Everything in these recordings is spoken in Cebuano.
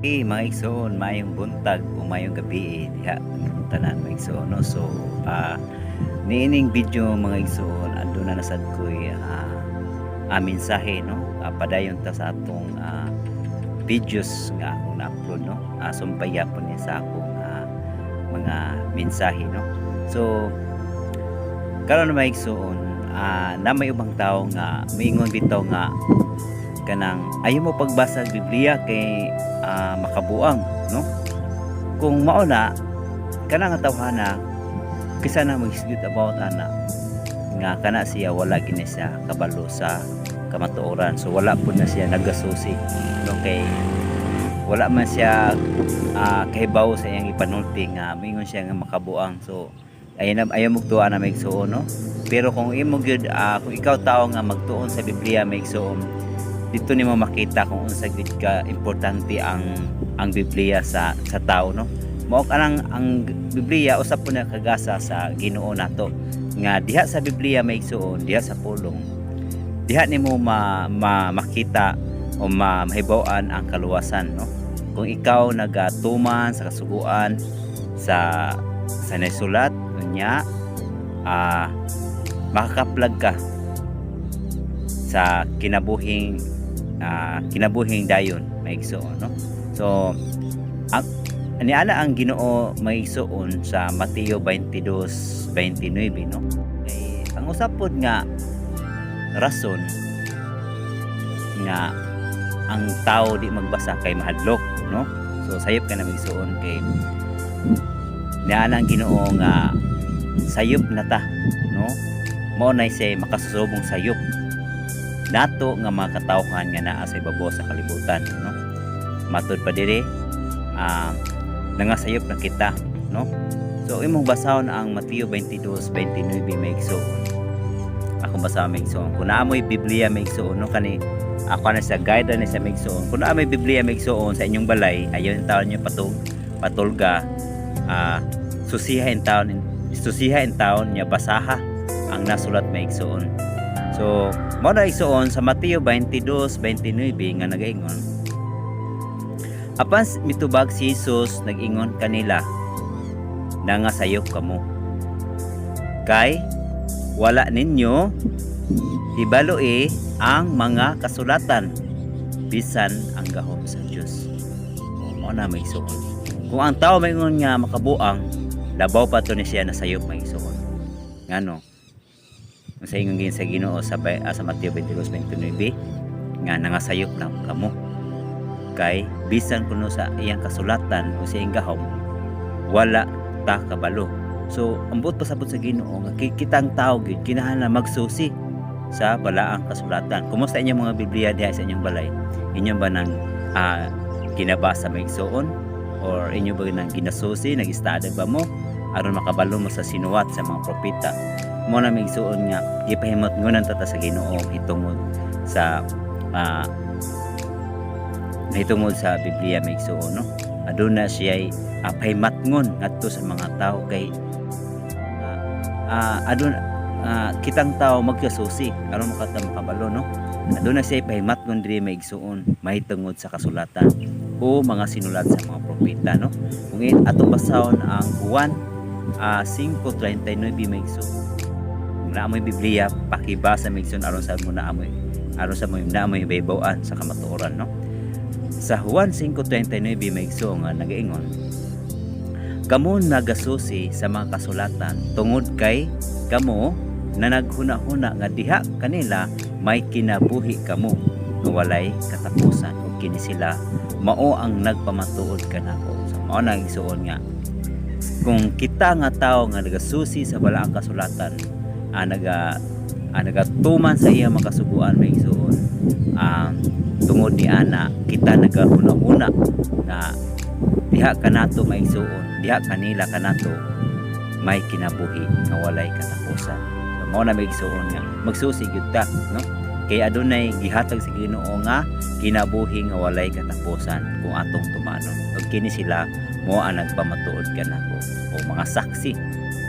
Hey, mga igsoon, maayong buntag o maayong gabi diha inyong tanan, mga igsoon, no? So, niining video, mga igsoon, anduna na sad ko'y mensahe, no? Padayon ta sa atong videos nga akong na-upload, no? Sumpay gyapon ni sa akong mga mensahe, no? So, karon, mga igsoon, na may ubang tao nga miingon bitaw nga kanang ayaw mo pagbasa og Biblia kay makabuang, no? Kung mao na kana nga tawhana, kaysa na mag-dispute about ana nga kana siya, wala gini siya kabalo sa kamatuoran. So wala pud na siya nagasusi, no, kay wala man siya kahibaw sa iyang ipanulti nga mingon siya nga makabuang. So ayaw na ayaw magtuwa na, maigsuon, no? Pero kung imo gyud kung ikaw tao nga magtuon sa Biblia, maigsuon, dito nimo makita kung unsa gyud ka importante ang Biblia sa tao, no? Mao kanang ang Biblia usa po na kagasa sa Ginoo nato nga diha sa Biblia, maigsuon, diha sa pulong, diha nimo ma makita o mahibaw-an ang kaluwasan, no? Kung ikaw nagatuman sa kasuguan sa naisulat unya, makakaplag ka sa kinabuhing dayon, maigsuon, no? So ang niana ang Ginoo, maigsuon, sa Mateo 22:29, no, kay ang usa pod nga rason nga ang tao di magbasa kay mahadlok, no? So sayop ka na, maigsuon, kay niana ang Ginoo nga sayop na ta, no? Mao na siya makasusubong sayop nato nga mga katawhan nga naa sa ibabaw sa kalibutan, no? Matud pa diri, nangasayop na kita, no? So imong basahon ang Mateo 22:29, maigsuon. Akong basahon, maigsuon, kung naa mo'y Biblia, maigsuon, no? Kani ako na sa guide na sa maigsuon. Kung naa mo'y Biblia, maigsuon, sa inyong balay, ayon taon niyo patulga, susiha in taon niya, basaha ang nasulat, maigsuon. So mao na, igsuon, sa Mateo 22:29 nga nagaingon, "Apan mitubag si Jesus, nag-ingon kanila, 'Nangasayop kamo kay wala ninyo hibaloi ang mga kasulatan bisan ang gahom sa Dios.'" O, mao na, maigsuon. Kung ang tao maingon nga makabuang, labaw pa to ni siya na sayop, maigsuon. Ngano sa ingon gin sa Ginoo sa Mateo 22:29 nga nangasayop na kamo kay bisan kuno sa iyang kasulatan o sa iyang gahom wala ta kabalo. So ang buot pasabot sa Ginoo nga kitang tao gyud kinahanglan magsusi sa balaang kasulatan. Kumusta inyong mga Biblia diha sa inyong balay? Inyo ba nang ginabasa, maigsuon, or inyo ba nang ginasusi? Nag-study ba mo aron makabalo mo sa sinuwat sa mga propeta mo na, maigsuon, nga gipahimot ngunan ta sa Ginoo hitungod sa Biblia, maigsuon, no? Aduna siya pahimatngon ngadto sa mga tao kay adun kitang tao magkasusi aron makata makabalo, no? Aduna siya pahimatngon diri, maigsuon, mahitungod sa kasulatan o mga sinulat sa mga propeta, no? Kung atong basahon ang Juan 5:39, maigsuon. Kung naa mo'y Biblia, pakibasa, maigsuon, aron sa mo naa mo'y baybawaan sa kamatuoran, no? Sa Juan 5:39, maigsuon, nga nagaingon, "Kamo nagasusi sa mga kasulatan tungod kay kamo na naghuna-huna nga diha kanila may kinabuhi kamo nga walay katapusan, ug kini sila mao ang nagpamatuod kanako." So mao na, igsuon, nga kung kita nga tao nga nagasusi sa balaang kasulatan, nagatuman sa iya mga kasuguan, maigsuon, tungod ni ana kita nagahuna-huna na diha kanato, maigsuon, diha kanila kanato may kinabuhi nga walay katapusan. So mao na, maigsuon, nga magsusi gyud ta, no, kay adunay gihatag sa Ginoo nga kinabuhi nga walay katapusan kung atong tumanon, ug kini sila mo ang nagpamatuod kanako o mga saksi,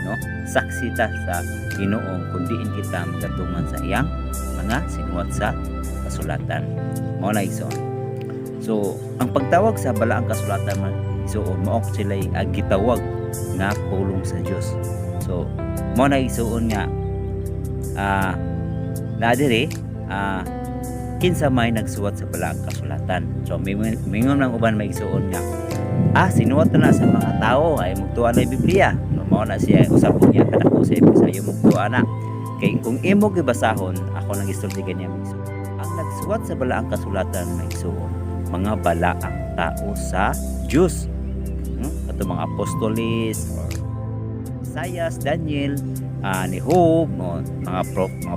no? Saksi ta sa Ginoo kung diin kita magatuman sa iyang mga sinuwat sa kasulatan. Mao na, igsoon. So ang pagtawag sa balaang kasulatan, mga igsuon, mao sila gitawag nga pulong sa Dios. So mao na, igsuon, nga na diri kinsa may nagsuwat sa balaang kasulatan. So mingon ng uban, may igsuon, nga sinuwat na sa mga tao ay mugtuo na Biblia. So, mao na siya usapon niya kadako sa Ebesa, ayaw mugtuo na. Kay kung imo gibasahon, ako nang istorya niya, mga igsuon. Ang nagsuwat sa balaang kasulatan, mga igsuon, mga balaang tao sa Diyos. No? Ato mga apostolis or Isaias, Daniel, ni Job, no? Mga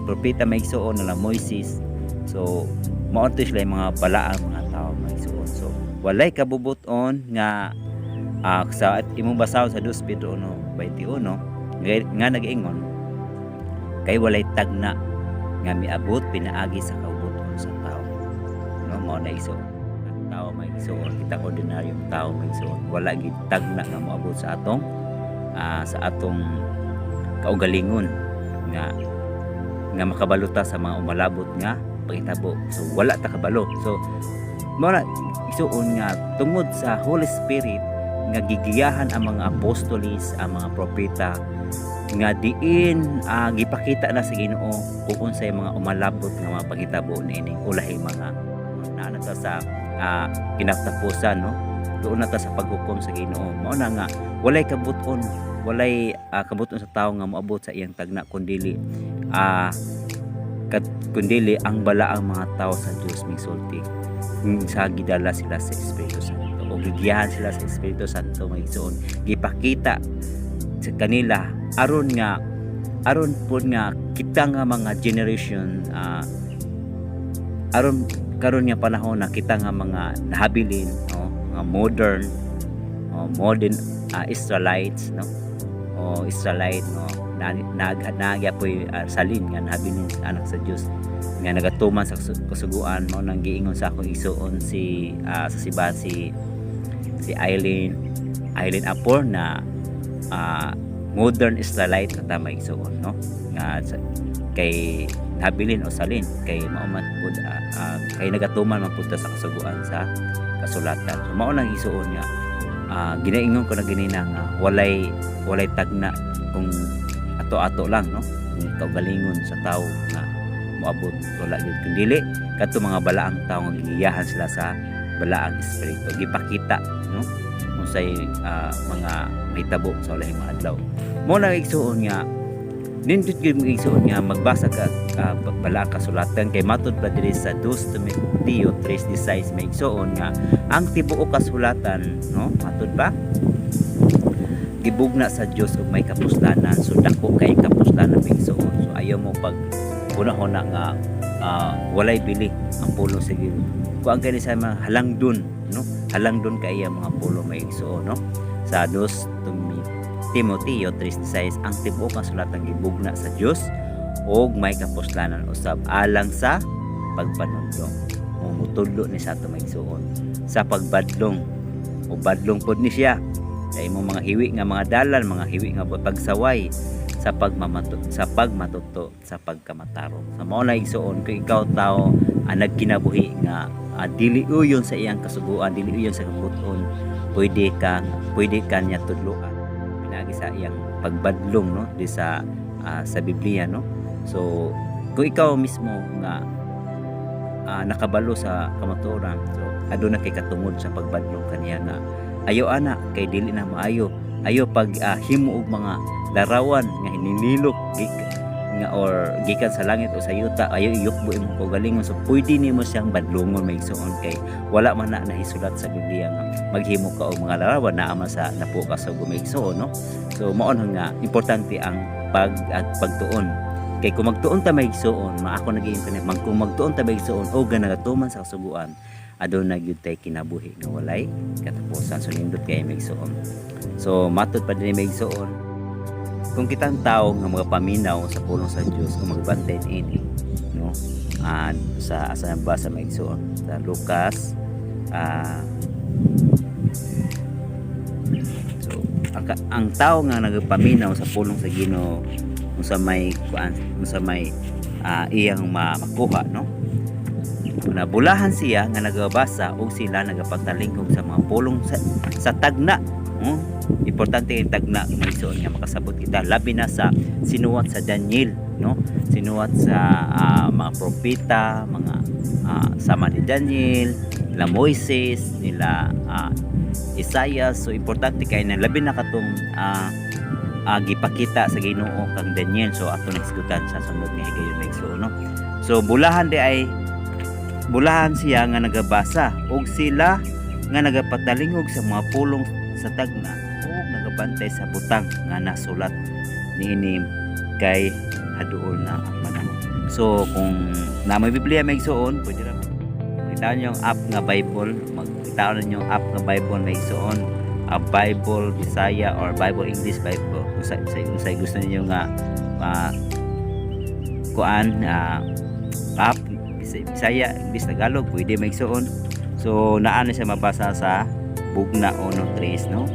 propeta, may igsuon, nila Moises. So mao to sila yung mga balaang mga tao, mga igsuon. So walay kabubuton nga sa at imong basahon sa 2 Pedro 1:21 nga nagaingon kay walay tagna nga miabot pinaagi sa kaubuton sa tao, no? Mao na, igsuon, ang tao, may igsuon, kitang ordinaryong tao, may igsuon, wala gid tagna nga moabot sa atong kaugalingon nga nga makabalota sa mga umalabot nga pangitabo. So wala ta kabalo. So mao na, igsuon, nga tungod sa Holy Spirit nga gigiyahan ang mga apostolis, ang mga propeta nga diin gipakita na sa Ginoo kung unsay mga umalabot nga mga pangitabo niining ulahing mga naa na ta sa kinatapusan, no? Doon na ta sa paghukom sa Ginoo. Mao na nga walay kabuton, walay kabuton sa tawo nga moabot sa iyang tagna kundili kundili ang balaang mga tao sa Dios misulti sa gidala sila sa Espiritu Santo o gigiyahan sila sa Espiritu Santo, mga igsoon. Gipakita sa kanila aron nga aron pud nga kita nga mga generation, aron karon nga panahon na kita nga mga nahabilin, no, mga modern, oh, modern Israelites, no, o Israelite, no, na nag nagyapoy salin nga nahabilin sa anak sa Dios nga nagatuman sa kasuguan. Mo nang giingon sa akong igsuon si sa simbahan si si Eileen Eileen Apor na modern Israelite na tama, igsuon, no, nga kay nabilin o salin kay mao man pud kay nagatuman man pud ta sa kasuguan sa kasulatan. So mao nang, igsuon, nga ginaingon ko na ganina nga walay walay tagna kung ato-ato lang, no, kung kaugalingon sa tao nga moabot, wala gyud, kundili kadto mga balaang tao nga gigiyahan sila sa balaang espiritu, gipakita, no, unsay mga mahitabo sa ulahing mga adlaw. Mo na, igsuon, nga nindot gyud mo, igsuon, nga magbasa ka balaang kasulatan kay matud pa diri sa 2 Timoteo 3:16, may igsuon, nga ang tibuok kasulatan, no, matud pa gibugna sa Dios ug may kapuslanan. So dako kay kapuslanan, may igsuon. So ayaw mo pag hunahuna nga walay bili ang pulong sa Ginoo. Kuan kay sa mga halangdon, no, halangdon kay ang mga pulong, may igsuon, no? Sa 2 Timoteo 3:16, ang tibuok kasulatan gibugna sa Dios ug may kapuslanan usab alang sa pagpanudlo o mutudlo ni sa ato, may igsuon, sa pagbadlong o badlong pod ni siya sa imong mga hiwi nga mga dalan, mga hiwi nga pagsaway, sa pagmamato, sa pagmatuto, sa pagkamatarong. Sa mao na, igsuon, kung ikaw tao ang nagkinabuhi nga dili uyon sa iyang kasuguan, dili uyon sa kabuton, pwede ka niya tudloan pinaagi sa iyang pagbadlong, no, di sa Biblia, no? So kung ikaw mismo nga nakabalo sa kamatuoran, so aduna kay katungod sa pagbadlong kaniya nga ayo ana kay dili na maayo, ayo pag himo og mga larawan nga hininilok nga or gikan sa langit o sa yuta, ayo iyukbo imong kaugalingon. So pwede nimo siyang badlongon, may igsuon, kay wala man na nahisulat sa Biblia nga maghimo ka og mga larawan. Naa man sa napo ka sa may igsuon, no? So mao na nga importante ang pag at pagtuon kay kung magtuon ta, may igsuon, maako nagiingon kani mag kung magtuon ta, may igsuon, o nagatuman sa kasuguan, aduna gyud tay kinabuhi nga walay katapusan. So nindot kay, may igsuon. So matud pa din, may igsuon, kung kitang tao nga mga paminaw sa pulong sa Dios o magbantay niini, no, sa asa ba sa may igsuon, sa Lucas, so ang tao nga nagpaminaw sa pulong sa Ginoo, unsa may kuan, unsa may iyang makuha, no? Na bulahan siya nga nagabasa ug sila nagapatalingkog sa mga pulong sa tagna. Importante yung tagna, mga igsoon, nga makasabot kita, labi na sa sinuwat sa Daniel, no, sinuwat sa mga propeta, mga sama ni Daniel, nila Moises, nila Isaiah. So importante kay na, labi na katong gipakita sa Ginoo kang Daniel. So ato nagsigutan sa sunod nga higayon, mga igsoon, no. So bulahan di ay bulahan siya nga nagabasa ug sila nga nagapatalingog sa mga pulong sa tagna ug nagabantay sa butang nga nasulat niini, kay haduol na ang panahon. So kung na may Biblia, may igsoon, pwede ra makita niyo ang app nga Bible, makita niyo ang app nga Bible, may igsoon, a Bible Bisaya or Bible English, Bible unsay gusto niyo nga kuan app, Bisaya, English, Tagalog, pwede, may igsoon. So naa na siya mabasa sa Bugna 1:3, no,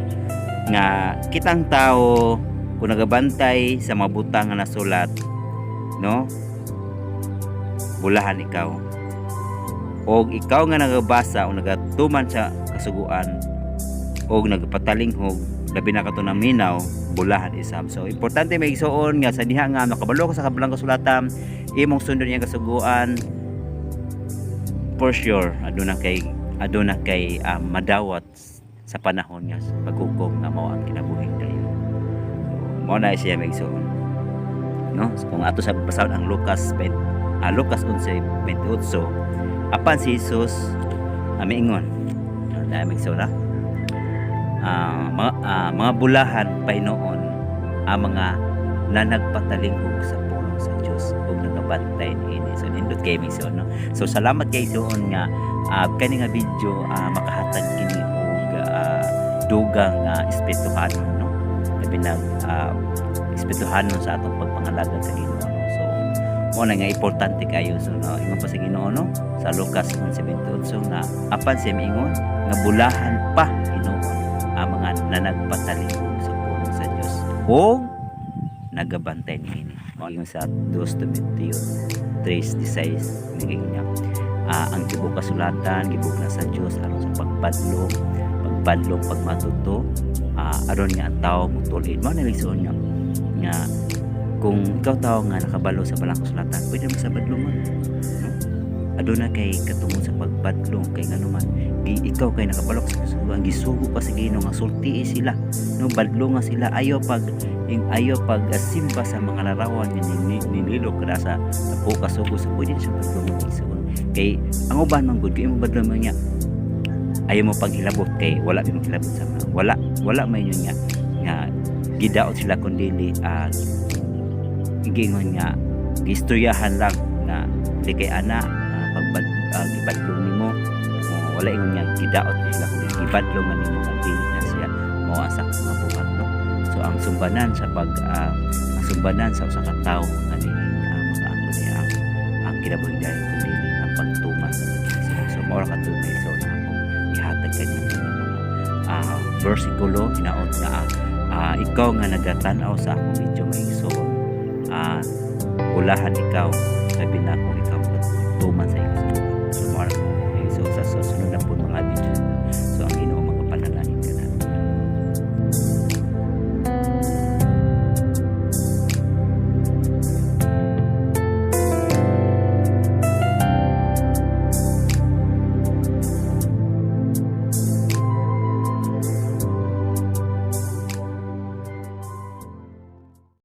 nga kitang tao kung nagabantay sa mga butang nga nasulat, no, bulahan ikaw og ikaw nga nagabasa o nagatuman sa kasuguan og nagpatalinghog, labi na kato ng minaw, bulahan isab. So importante, may igsoon, nga sa diha nga makabalo ka sa kabalang kasulatan, imong sundon iyang kasuguan, for sure aduna kay madawat sa panahon nga paghukom nga mao ang kinabuhi dayon. So mao na siya, may igsoon, no. So, kung ato sa basahon ang Lucas 20, Lucas 11:28, apan si Jesus miingon dahil, may igsoon, mga bulahan pa hinuon ang mga nanagpatalingkog sa pulong sa Dios ug nagabantay niini. So nindot kay, may igsoon, no. So salamat kay, igsoon, nga kani nga video makahatag kini og dugang nga espirituhanon, no, labi na espirituhanon sa atong pagpangalagad sa Ginoo, no. So mo na nga importante kayo. So no, ingon pa sa Ginoo, no, sa Lucas 11:28 nga apan siya miingon nga bulahan pa hinuon ang mga nanagpatalingkog sa pulong sa Dios ug nagabantay niini. Mao ingon sa 2 Timoteo 3:16 naging niya ang tibuok kasulatan gibugna sa Dios aron sa pagpadlong pagpadlong, pagmatuto, aron nga ang tao mutulid. Mao na, igsoon, nga nga kung ikaw tao nga nakabalo sa balang kasulatan, pwede mo sa badlongon, no? Aduna kay katungod sa pagbadlong kay ngano man ikaw kay nakabalo ka sa kasuguan, gisugo ka sa Ginoo nga sultii sila, no, badlonga sila, ayaw pag yung ayaw pag simba sa mga larawan nga ninilo kada sa kasugo. Sa pwede siya badlongon, igsoon, kay ang uban man gud kay imo badlongon niya, ayaw mo paghilabot kay wala mo hilabot sa mga wala wala may yun nga nga gidaot sila kundi giingon nga gistoryahan lang nga di kay ana pagbad gibadlong nimo. Oh, wala ingon nga gidaot sila kundi gibadlong nga nimo nga dili na siya mao ang sakto nga buhat, no. So ang sumbanan sa pag ang sumbanan sa usa ka tawo nga ni makaangkon niya ang kinabuhi dahil kundi dili ang pagtuman sa pagkisugo. So mao ra kadto, so na akong ihatag kaninyo nga mga versikulo. Hinaot nga ikaw nga nagatan-aw sa akong video, may igsoon, bulahan ikaw, labi na kung ikaw tuman sa iyong